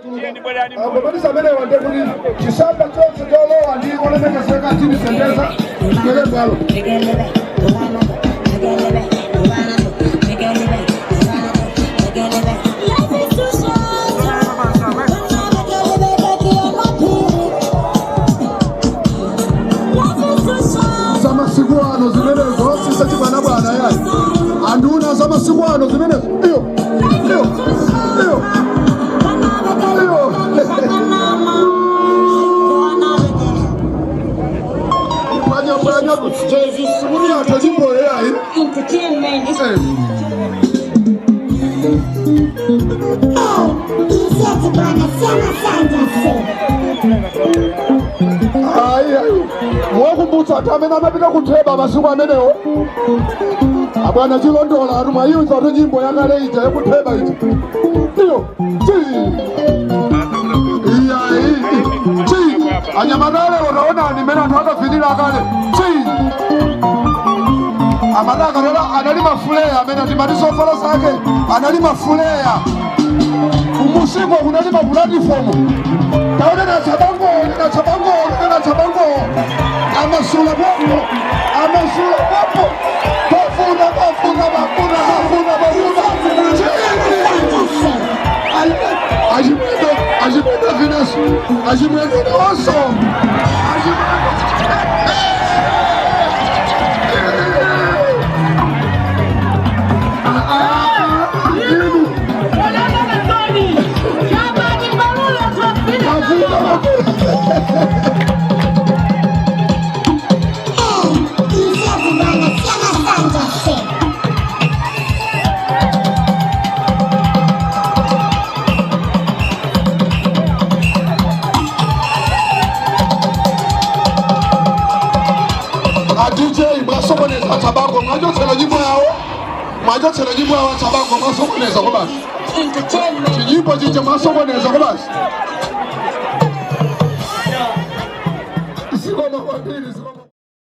Angomaliza amenewa, ndiye kuti chisamba chonse cholowa ndi olemekezeka Tini Sendeza chibwere bwalo. Life is too short. Life is too short. Zamasiku ano zimenezo, sisachibwanabwana yayi, anduna, zamasiku ano zimenezo. Iyo, iyo, iyo, iyo. Pwanya pwanya kuti atha nyimbo yayi. Entertainment. Eh. Inseti bwana, sema sanja. Ayi, ayi, mwakumbutsa anthu amene amapita kutheba masiku amenewo, abwana Chilondola atu, mwayimva tu nyimbo yakale ija yakutheba ija? Iyo ti, iyayi ti, anyamata lero taonani mmene anthu akavinira akale ti. Amati akatola anali mafuleya amene timati zovala zake anali mafuleya, kumusiko kunali mapulatifomu. Taonena tsabango, nena tsabango, nena tsabango, amasula popo, amasula popo, bafuna, bafuna, bafuna, bafuna, bafuna. Achimwendo, achimwendo vinaso, achimwendo nawonso, achimwendo. Inu. Bafuna, bafuna. Inseti bwana, sema sanja. A DJ, mwasokoneza Tsabango, mwachotsera nyimbo yawo, mwachotsera nyimbo yawo. Tsabango mwasokoneza kobasi. Entertainment. Chinyimbo chicha mwasokoneza kobasi.